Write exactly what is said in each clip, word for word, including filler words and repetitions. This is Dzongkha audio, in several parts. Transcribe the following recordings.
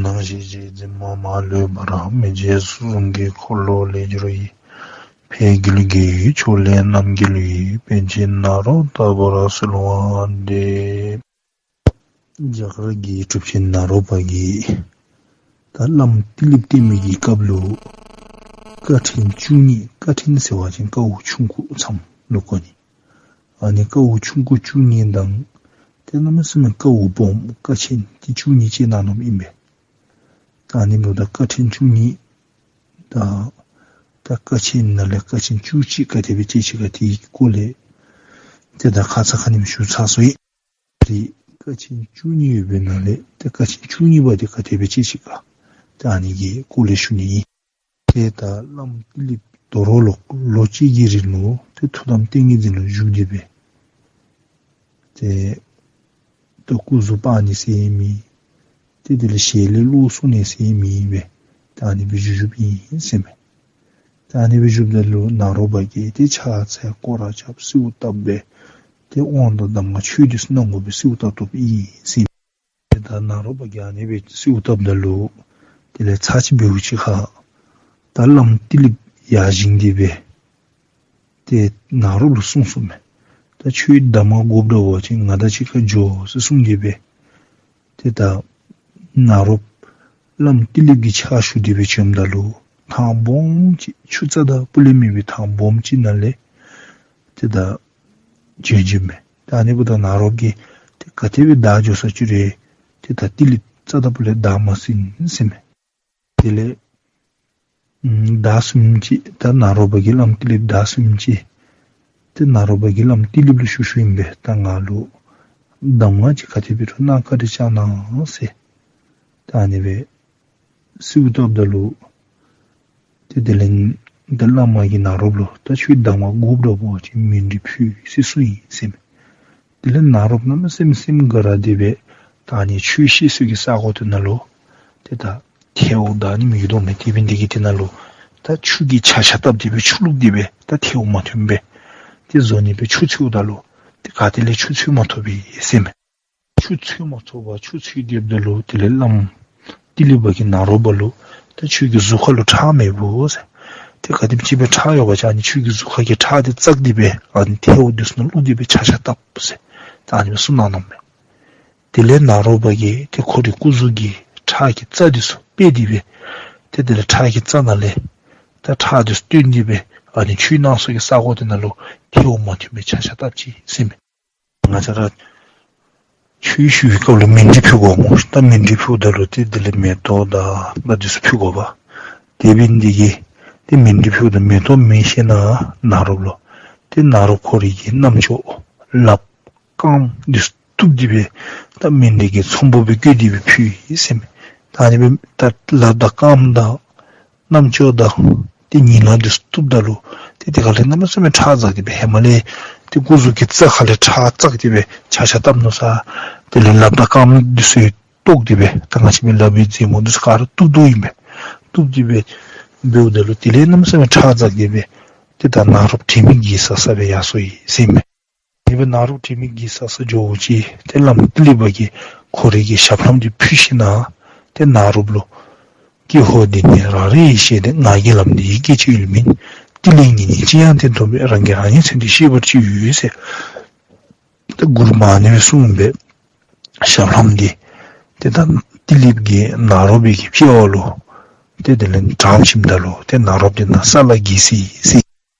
སྣང་ཞེན་བྱེད་འཛིན་མ་མ་ལུས་པར། མི་བརྗེད་གཟུགས་བཟང་གི་འཁོར་ལོ་ལས་གྱུར་ཡི། ཕས་རྒོལ་དགེ་བའི་ཕྱོགས་ལས་རྣམ་རྒྱལ་བའི། པཎ་ཆེན་ནཱ་རོ་ཏ་པར་གསོལ་བ་འདེབས། རྒྱ་གར་གྱི་གྲུབ་ཆེན་ནཱ་རོ་པ་གིས་ད་བླམ་ཏི་ལིཔ་བསྟེན་མི་གི་སྐབས་ལུ་དཀའ་ཕྲན་བཅུ་གཉིས། དཀའ་ཕྲན་ཟེར་བ་ཅིན་དཀའཝ་ཆུང་ཀུ་ཙམ་ལུ་གོ་ནི། ཨ་ནི་དཀའཝ་ཆུང་ཀུ་བཅུ་གཉིས་དང་ཏེ་གནམ་མེད་ས་མེད་དཀའཝ་སྦོམ་དཀའ་ཆེན་ཏེ་བཅུ་གཉིས་སྤྱད་གནང་གནངམ་ཨིན་པས། ད་ཨ་ནི་འབདཝ་ད་དཀའ་ཕྲན་བཅུ་གཉིས་དང་ད་དཀའ་ཆེན་ནང་ལས་དཀའ་ཆེན་བཅུ་གཅིག་ག་དེ་སྦེ་སྤྱད་ཅི་ག་དེའི་སྐོར་ལས་ཏེ་ད་ཁ་ཙ་ཁ་ཉིནམ་ཞུ་ཚར་སོ་ཡི། ཏེ་དཀའ་ཆེན་བཅུ་གཉིས་ཡོད་པའི་ནང་ལས་ཏེ་དཀའ་ཆེན་བཅུ་གཉིས་པ་དེ་ག་དེ་སྦེ་སྤྱད་ཅི་ག་ད་ཨ་ནི་གི་སྐོར་ལས་ཞུ་ནི་ཨིན། ཏེ་ད་བླམ་ཏི་ལིཔ་དོ་རུང་ལོ་ལོ་གཅིག་གི་རིང་ལུ་ཏེ་ཐུགས་དམ་ཏིང་ངེ་འཛིན་ལུ་བཞུགས་ཏེ་སྦེ་ཏེ་ད་སྐུ་གཟུགས་སྤར་ནི་ཟེར་མེད། ཏེ་དེ་ལས་ཞལ་ལས་གློག་གསུང་ནི་ཟེར་མེད་པས། ད་ཨ་ནི་སྦེ་བཞུགས་བཞུགསཔ་ཨིན་ཟེར་མས། ད་ཨ་ནི་སྦེ་བཞུགསཔ་ད་ལུ་ནཱ་རོ་པ་གིས་ཏེ་ཕྱག་འཚལ་སྐོར་ར་རྐྱབ་གསོལཝ་བཏབ་སྦེ་ཏེ་དབང་དང་གདམས་ངག་ཆོས་འདི་ཚུ་གནང་དགོ་པའི་གསོལཝ་བཏབ་བཏབཔ་ཨིན་ཟེར་མས། ཏེ་ད་ནཱ་རོ་པ་གིས་ཨ་ནི་སྦེ་གསོལཝ་བཏབ་ད་ལུ་དེ་ལས་ཚར་གཅིག་འབདཝ་ཅིག་ཁར་ད་བླམ་ཏི་ལིཔ་ཡར་བཞེངས་ཏེ་སྦེ་ཏེ་ནཱ་རོཔ་ལུ་གསུངས་གསུངསམ་མས། ད་ཁྱོད་གདམས་ངག་དགོཔ་འདྲཝ་ཅིན་ང་དང་གཅིག་ཁར་འགྱོ་ཟེར་གསུངས་ཏེ་སྦེ་ཏེ་ད་ནཱ་རོཔ་བླམ་ཏི་ལིཔ་གི་ཕྱག་ཞུ་སྟེ་སྦེ་བྱོནམ་ད་ལུ་ཐང་སྦོམ་ཅིག་ཆུ་རྩ་དང་སྤུ་ལས་མེད་པའི་ཐང་སྦོམ་ཅིག་ནང་ལས་ཏེ་ད་བྱོན་བྱོནམ་མས། ད་ཨ་ནི་འབདཝ་ད་ནཱ་རོཔ་གིས་ཏེ་ག་དེ་སྦེ་བདའ་འགྱོ་ས་ཅིག་རུང་ཏེ་ད་ཏི་ལིཔ་རྩ་དང་སྤུ་ལས་བདའ་མ་ཟུན་ཟེར་མས། དེ་ལས་ཨམ་ཟླཝ་གསུམ་ཅིག་ད་ནཱ་རོ་པ་གིས་བླམ་ཏི་ལིཔ་ཟླཝ་གསུམ་ཅིག་ཏེ་ནཱ་རོ་པ་གིས་བླམ་ཏི་ལིཔ་ལུ་ཞུ་ཞུཝ་ཨིན་པས། ད་ང་ལུ་གདམས་ངག་ཅིག་ག་དེ་སྦེ་རུང་གནང་བཀའ་དྲིན་བསྐྱང་གནང་ཟེར། ད་ཨ་ནི་སྦེ་གསོལཝ་བཏབ་ད་ལུ་ཏེ་དེ་ལས་ད་བླ་མ་གིས་ནཱ་རོཔ་ལུ་ད་ཁྱོད་གདམས་ངག་དགོཔ་འདྲཝ་ཅིན་མཎྜལ་ཕུལ་ཟེར་གསུངས་ཡི་ཟེར་མས། དེ་ལས་ནཱ་རོཔ་གནམ་མེད་ས་མེད་སེམས་དགའ་ར་སྟེ་སྦེ་ད་ཨ་ནི་ཆོས་བཤད་ས་གི་ས་གོ་དེ་ནང་ལུ་ཏེ་ད་ཐལཝ་དང་ཨ་ནི་མི་གི་དོ་མེད་དེ་འབད་ནི་དེ་གིས་དེ་ནང་ལུ་ད་ཆུ་གི་ཆ་ཤ་བཏབ་སྟེ་སྦེ་ཆུ་བླུགས་ཏེ་སྦེ་ད་ཐལཝ་མ་ཐོནམ་སྦེ་ཏེ་བཟོ་ནི་སྦེ་ཆུ་འཚོལཝ་ད་ལུ་ཏེ་ག་ཏེ་ལས་ཆུ་འཚོལ་མ་ཐོབ་པས་ཟེར་མས། ཆུ་འཚོལ་མ་ཐོབ་པར་ཆུ་འཚོལ་སྡོདཔ་ད་ལུ་དེ་ལས་བླམ་ཏི་ལི་པ་གིས་ནཱ་རོ་པ་ལུ་ད་ཁྱོད་ཀྱི་གཟུགས་ཁ་ལུ་ཁྲག་མེད་པོ་ཟེར། ཏེ་ག་དེམ་ཅིག་སྦེ་ཁྲག་ཡོད་པ་ཅིན་ཨ་ནི་ཁྱོད་ཀྱི་གཟུགས་ཁ་གི་ཁྲག་དེ་བཙགས་ཏེ་སྦེ་ཨ་ནི་ཐལཝ་འདི་ཚུ་ནང་བླུགས་ཏེ་སྦེ་ཆ་ཤ་བཏབ་ཟེར། ད་ཨ་ནི་སྦེ་གསུངས་གནངམ་མས། དེ་ལས་ནཱ་རོ་པ་གིས་ཏེ་ཁོ་རའི་སྐུ་གཟུགས་ཀྱི་ཁྲག་གི་རྩ་འདི་ཚུ་ཕུད་དེ་སྦེ་ཏེ་དེ་ལས་ཁྲག་གི་རྩ་ནང་ལས་ད་ཁྲག་འདི་ཚུ་བཏོན་ཏེ་སྦེ་ཨ་ནི་ཆོས་གནང་ས་གི་ས་གོ་དེ་ནང་ལུ་ཐལཝ་མ་ཐོནམ་སྦེ་ཆ་ཤ་བཏབ་ཅི་ཟེར་མས། ང་བཅས་ར་ཆོས་ཞུ་བའི་སྐབས་ལུ་མཎྜལ་ཕུལ་དགོ་སྨོ། ད་མཎྜལ་ཕུལཝ་ད་ལུ་ཏེ་དེ་ལས་མེ་ཏོག་དང་ད་འདི་ཚུ་ཕུལ་དགོ་པས། དེ་འབད་ནི་དེ་གིས་ཏེ་མཎྜལ་ཕུལཝ་ད་མེ་ཏོག་མེད་ཤེས་ན་ནཱ་རོ་པ་ལུ་ཏེ་ནཱ་རོ་པ་ཁོ་རའི་གི་རྣམ་ཅོ་ལགཔ་རྐངམ་འདི་ཚུ་བཏོགས་ཏེ་སྦེ་ད་མཎྜལ་གྱི་ཚོམ་བུ་སྦེ་བཀོད་དེ་སྦེ་ཕུལ་ཡི་ཟེར་མས། ད་ཨ་ནི་སྦེ་ད་ལགཔ་དང་རྐངམ་དང་རྣམ་ཅོ་དང་ཏེ་ཉིང་ལག་འདི་ཚུ་བཏོགསཔ་ད་ལུ་ཏེ་དེ་ཁ་ལས་གནམ་མེད་ས་མེད་ཁྲག་འཛག་སྟེ་སྦེ་ཧེ་མ་ལས་ཏེ་སྐུ་གཟུགས་ཀྱི་རྩ་ཁ་ལས་ཁྲག་བཙགས་ཏེ་སྦེ་ཆ་ཤ་བཏབ་ནུག་ས། དེ་ལས་ལགཔ་དང་རྐངམ་འདི་ཚུ་བཏོགས་ཏེ་སྦེ་ད་ང་བཅས་མི་ལག་པའི་རྩེ་མོ་འདི་ཚུ་ག་ར་བཏོག་བཏོགཔ་ཨིན་པས། བཏོགས་ཏེ་སྦེ་འབདཝ་ད་ལུ་དེ་ལས་གནམ་མེད་ས་མེད་ཁྲག་འཛག་སྟེ་སྦེ་ཏེ་ད་ནཱ་རོ་པ་དྲན་མེད་འགྱེལ་ས་ས་སྦེ་ཡར་སོ་ཡི་ཟེར་མས། དེ་སྦེ་ནཱ་རོ་པ་དྲན་མེད་འགྱེལ་ས་ས་འགྱོཝ་ཅིག་ཏེ་བླམ་ཏི་ལི་པ་གིས་ཁོ་རའི་གི་ཞབས་ལྷམ་འདི་ཕུད་ཞིནམ་ཏེ་ནཱ་རོ་པ་ལུ་ཀྱེ་ཧོ་འདི་ནི་རང་རེ་ཡི་ཞལ་ཏེ། ང་གིས་ལམ་འདི་ཡི་སྐད་ཅིག་ཡུལ་མིན། ཏི་ལི་ཉིད་ནི་ཅི་ཡང་སྟོན་དོ་མེད། རང་གིས་རང་ཉིད་མཚོན་ཏེ་ཤེས་པར་ཅི་ཡོད་ཟེར། ཏེ་མགུར་མ་ཨ་ནི་སྦེ་གསུངས་པས། ཞབས་ལྷམ་འདི་ཏེ་ད་ཏི་ལི་པ་གིས་ནཱ་རོ་པའི་གི་དཔྱལ་བ་ལུ་ཏེ་དེ་ལས་དྲངམ་ཅིག་ད་ལུ་ཏེ་ནཱ་རོ་པ་འདི་ནཱ་ས་ལ་འགྱེལ་སོ་ཡི་ཟེར།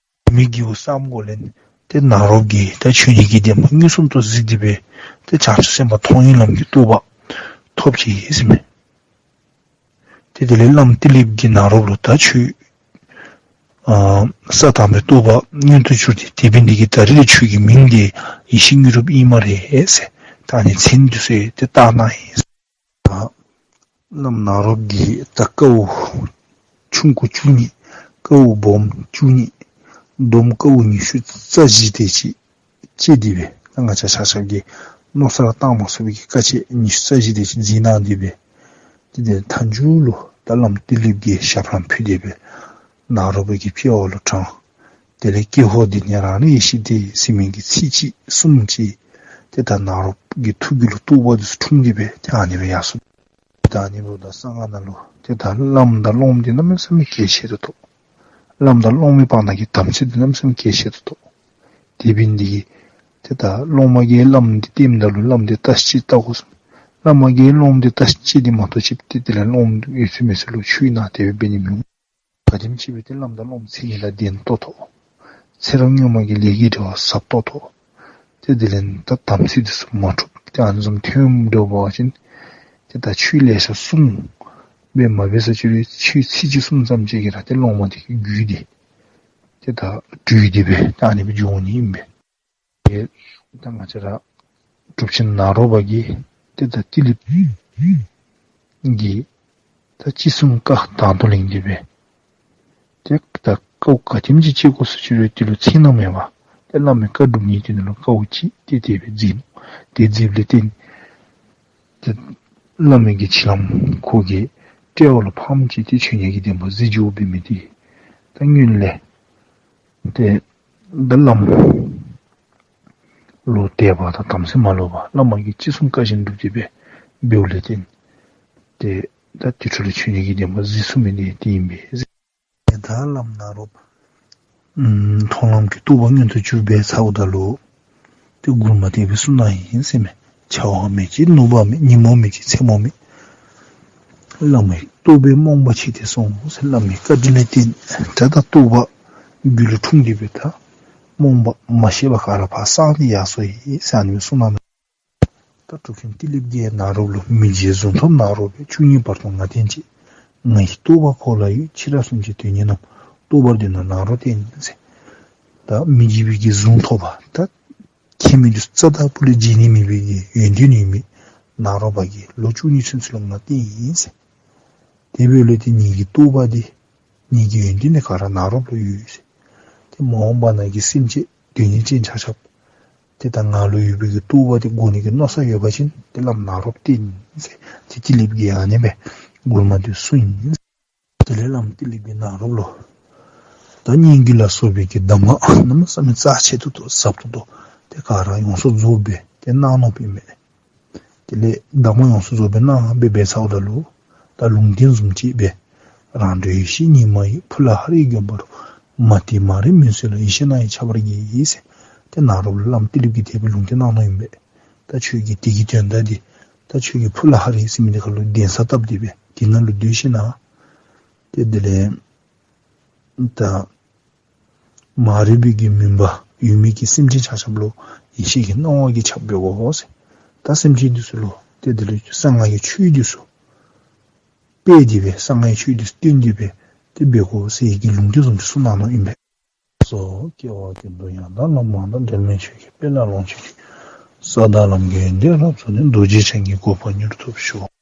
མི་འགྱེལཝ་སམ་གོ་ལས་ཏེ་ནཱ་རོ་པ་གིས་ད་ཆོས་ཉིད་ཀྱི་བདེན་པ་མངོན་སུམ་དུ་གཟིགས་ཏེ་སྦེ་ཏེ་བྱང་ཆུབ་སེམས་དཔའ་མཐོང་བའི་ལམ་གྱི་རྟོགས་པ་ཐོབ་ཅི་ཟེར་མས། ཏེ་དེ་ལས་བླམ་ཏི་ལི་པ་གིས་ནཱ་རོ་པ་ལུ་ད་ཁྱོད་ཨ་ས་དང་པོའི་རྟོགས་པ་མངོན་དུ་གྱུར་ཏེ་དེ་འབད་ནི་དེ་གིས་ད་རེས་ཁྱོད་ཀྱི་མིང་འདི་ཡེ་ཤེས་དངོས་གྲུབ་ཨིན་སྨ་རེ་ཟེར། ད་ཨ་ནི་མཚན་འདི་ཚུ་ཏེ་བཏགས་གནང་ཡི། ད་བླམ་ནཱ་རོ་པ་གིས་ད་དཀའཝ་ཆུང་ཀུ་བཅུ་གཉིས། དཀའཝ་སྦོམ་བཅུ་གཉིས། བསྡོམས་དཀའཝ་ཉི་ཤུ་རྩ་བཞི་དེ་ཅིག་སྤྱད་དེ་སྦེ་ད་ང་བཅས་ཆ་ཁྱབ་ཀྱིས་མནོ་བསམ་ར་བཏང་མ་ཚུགས་པའི་གི་དཀའ་སྤྱད་ཉི་ཤུ་རྩ་བཞི་དེ་ཅིག་མཛད་གནང་སྟེ་སྦེ་ཏེ་དེ་མཐའ་མཇུག་ལུ་ད་བླམ་ཏི་ལི་པ་གིས་ཞབས་ལྷམ་ཕུད་དེ་སྦེ་ནཱ་རོ་པ་གི་དཔྱལ་བ་ལུ་དྲངས། དེ་ལས་ཀྱེ་ཧོ་འདི་ནི་རང་རེ་ཡི་ཞལ་ཏེ་ཟེར་མི་གི་ཚིག་གཅིག་གསུམ་ཅིག་ཏེ་ད་ནཱ་རོ་པ་གི་ཐུགས་རྒྱུད་ལུ་རྟོགས་པ་འདི་ཚུ་འཁྲུངས་ཏེ་སྦེ་ཏེ་ཨ་ནི་སྦེ་ཡར་སོ། ད་ཨ་ནི་འབདཝ་ད་གསང་སྔགས་ནང་ལུ་ཏེ་ད་བླམ་དང་སློབ་མ་འདི་གནམ་མེད་ས་མེད་གལ་ཆེ་ཏོག་ཏོ། བླམ་དང་སློབ་མའི་བར་ན་གི་དམ་ཚིག་འདི་གནམ་མེད་ས་མེད་གལ་ཆེ་ཏོག་ཏོ། དེ་འབད་ནི་འདི་གིས་ཏེ་ད་སློབ་མ་གིས་བླམ་འདི་བསྟེནམ་ད་ལུ་བླམ་འདི་བརྟག་དཔྱད་བལྟ་དགོ་ཟེར། བླ་མ་གིས་སློབ་མ་འདི་བརྟག་དཔྱད་འདི་མ་གཏོགས་ཅིག་ཏེ་དེ་ལས་སློབ་མ་ཡོད་ཚད་མེད་ཚད་ལུ་ཆོས་ནང་དེ་སྦེ་འབད་ནི་མི་འོང་། ག་དེམ་ཅིག་སྦེ་ཏེ་བླམ་དང་སློབ་མ་མཚན་ཉིད་ལ་ལྡན་ཏོག་ཏོ། ཚེ་རབས་སྔོན་མ་གི་ལས་ཀྱི་འབྲེལ་བ་ཟབ་ཏོག་ཏོ། ཏེ་དེ་ལས་ད་དམ་ཚིག་འདི་ཚུ་མ་འཁྲུགས། ཏེ་ཨ་ནི་བཟུམ་ཐོན་འགྱོ་བ་ཅིན་ཏེ་ད་ཆོས་ལེ་ཤ་གསུངས་སྦེ་མ་འབད་ས་ཅིག་རུང་ཆོས་ཚིག་གཅིག་གསུངམ་ཙམ་ཅིག་གིས་ར་ཏེ་སློབ་མ་དེ་གི་རྒྱུད་འདི་ཏེ་ད་འདྲུལ་ཏེ་སྦེ་ད་ཨ་ནི་སྦེ་འགྱོ་ནི་ཨིན་པས། ཏེ་ད་ང་བཅས་ར་གྲུབ་ཆེན་ནཱ་རོ་པ་གིས་ཏེ་ད་ཏི་ལིཔ་གིས་ད་ཅི་གསུང་བཀའ་དང་དུ་ལེན་ཏེ་སྦེ་ཏེ་ད་དཀའཝ་ག་དེམ་ཅིག་སྤྱད་དགོ་ས་ཅིག་རུང་དེ་ལུ་ཚིག་ནང་མེད་པར་ཏེ་བླ་མའི་བཀའ་སྒྲུབ་ནི་དེ་ནང་ལུ་དཀའཝ་སྤྱད་དེ་དེ་སྦེ་མཛད་ནུག། དེ་མཛདཔ་ལས་བརྟེན་ཏེ་བླ་མའི་གི་བྱིན་རླབས་ཁོ་གི་དཔྲལ་བ་ལུ་ཕངམ་ཅིག་ཏེ་ཆོས་ཉིད་ཀྱི་བདེན་པ་གཟིགས་འགྱོ་བའི་མི་དེ་ད་སྔོན་ལས་ཏེ་ད་བླམ་ལུ་དད་པ་དང་དམ་ཚིག་མ་ལོག་པར་བླ་མ་གིས་ཅི་གསུང་བཀའ་བཞིན་སྒྲུབ་སྟེ་སྦེ་འབདཝ་ལས་བརྟེན་ཏེ་ད་དེ་འཕྲོ་ལས་ཆོས་ཉིད་ཀྱི་བདེན་པ་གཟིགས་ཚུགས་མི་དེ་དེ་ཨིན་པས། ཏེ་ད་བླམ་ནཱ་རོ་པ་ཨམ་མཐོང་ལམ་གྱི་རྟོགས་པ་མངོན་དུ་གྱུར་སྦེ་ཚརཝ་ད་ལུ་ཏེ་མགུར་མ་དེ་སྦེ་གསུངས་གནང་ཡི་ཟེར་མས། ཆར་པ་མེད་ཅིང་ནུབ་པ་མེད། ཉིན་མོ་མེད་ཅིང་མཚན་མོ་མེད། བླ་མའི་རྟོགས་པས་རྨོངས་པ་ཕྱིས་ཏེ་སོང་ཟེར། བླ་མའི་བཀའ་དྲིན་ལས་བརྟེན་ད་ད་རྟོགས་པ་རྒྱུད་ལུ་འཁྲུངས་ཏེ་སྦེ་ད་རྨོངས་པ་མ་ཤེས་པ་ག་ར་ཕར་སངས་ཏེ་ཡར་སོ་ཡི་ཟེར་ཨ་ནི་སྦེ་གསུངས་གནང་། ད་གྲུབ་ཆེན་ཏི་ལིཔ་གིས་ནཱ་རོ་པ་ལུ་མི་འཇིགས་གཟུངས་ཐོབ་ནཱ་རོ་པས། བཅུ་གཉིས་བར་དུ་ང་བསྟེན་བྱེད། ང་ཡི་རྟོགས་པ་ཁོ་ལ་ཡོད། ཕྱི་རབས་སེམས་ཅན་དོན་གཉེར་རྣམས། རྟོགས་པར་འདོད་ན་ནཱ་རོ་བསྟེན་ཟེར། ད་མི་འཇིགས་པའི་གི་གཟུངས་ཐོབ་པ་ད་མཁྱེན་མི་འདི་ཚུ་རྩ་དང་པོ་ལས་འཇིགས་ནི་མེད་པའི་གི་ཡོན་ཏན་ཡོད་མི་ནཱ་རོ་པ་གིས་ལོ་བཅུ་གཉིས་ཚུན་ཚོད་ལུ་ང་བསྟེན་ཡི་ཟེར། དེ་འབདཝ་ལས་ཏེ་ངེ་གི་རྟོགས་པ་འདི་ངེ་གི་ཡོན་ཏན་འདི་ག་ར་ནཱ་རོ་པ་ལུ་ཡོད་ཟེར། ཏེ་མ་འོངས་པ་ནང་གི་སེམས་ཅན་དོན་གཉེར་ཅན་ཆ་ཁྱབ་ཏེ་ད་ང་ལུ་ཡོད་པའི་གི་རྟོགས་པ་འདི་དགོ་ནི་གི་མནོ་བསམ་ཡོད་པ་ཅིན་ཏེ་བླམ་ནཱ་རོ་པ་བསྟེན་ཟེར་ཏེ་ཏི་ལིཔ་གིས་ཨ་ནི་སྦེ་མགུར་མ་འདི་གསུངས་ཡི། དེ་ལས་བླམ་ཏི་ལིཔ་གིས་ནཱ་རོ་པ་ལུ་ད་སྙན་བརྒྱུད་ལ་སོགས་པའི་གི་གདམས་ངག་གནམ་མེད་ས་མེད་རྩ་ཆེ་ཏོག་ཏོ་ཟབ་ཏོག་ཏོ་ཏེ་ག་ར་ཡོངས་སུ་རྫོགསཔ་སྦེ་ཏེ་གནང་ནུག་པས་མས། དེ་ལས་གདམས་ངག་ཡོངས་སུ་རྫོགསཔ་སྦེ་གནང་སྦེ་འབད་ཚརཝ་ད་ལུ་ད་ལུང་བསྟན་བཟུམ་ཅིག་སྦེ་རང་གྲོལ་ཡེ་ཤེས་ཉི་མ་ཡིས། ཕུ་ལ་ཧ་རིའི་དགོན་པ་རུ། མ་བསྟེན་མ་རིག་མུན་སེལ་ལོ། ཡེ་ཤེས་སྣང་བས་ཁྱབ་པར་གྱིས་ཟེར། ཏེ་ནཱ་རོ་པ་ལུ་བླམ་ཏི་ལིཔ་གིས་དེ་སྦེ་ལུང་བསྟན་གནང་ནུག་ཨིན་པས། ད་ཁྱོད་ཀྱིས་དེ་གི་དོན་དག་འདི་ད་ཁྱོད་ཀྱིས་ཕུ་ལ་ཧ་རི་ཟེར་མི་འདི་ཁར་ལུ་གདན་ས་བཏབ་སྟེ་སྦེ་དེ་ནང་ལུ་སྡོད་ཞིན་ན་ཏེ་དེ་ལས་ད་མ་རིག་པའི་གི་མུན་པ་ཡོད་མི་གི་སེམས་ཅན་ཆ་ཁྱབ་ལུ་ཡེ་ཤེས་ཀྱི་སྣང་བ་གིས་ཁྱབ་སྦེ་འོང་ཟེར། ད་སེམས་ཅན་འདི་ཚུ་ལུ་ཏེ་དེ་ལས་གསང་སྔགས་ཀྱི་ཆོས་འདི་ཚུ་སྤེལ་ཏེ་སྦེ་གསང་སྔགས་ཀྱི་ཆོས་འདི་ཚུ་སྟོན་ཏེ་སྦེ་ཏེ་འབད་དགོ་ཟེར་གྱི་ལུང་བསྟན་བཟུམ་ཅིག་གསུངས་གནང་ནུག་ཨིན་པས། སོ། སྐྱེ་བ་ཀུན་ཏུ་ཡང་དག་བླ་མ་དང་། འབྲལ་མེད་ཆོས་ཀྱི་དཔལ་ལ་ལོངས་སྤྱོད་ཅིང་། ས་དང་ལམ་གྱི་ཡོན་ཏན་རབ་རྫོགས་ནས། རྡོ་རྗེ་འཆང་གི་གོ་འཕང་མྱུར་ཐོབ་ཤོག།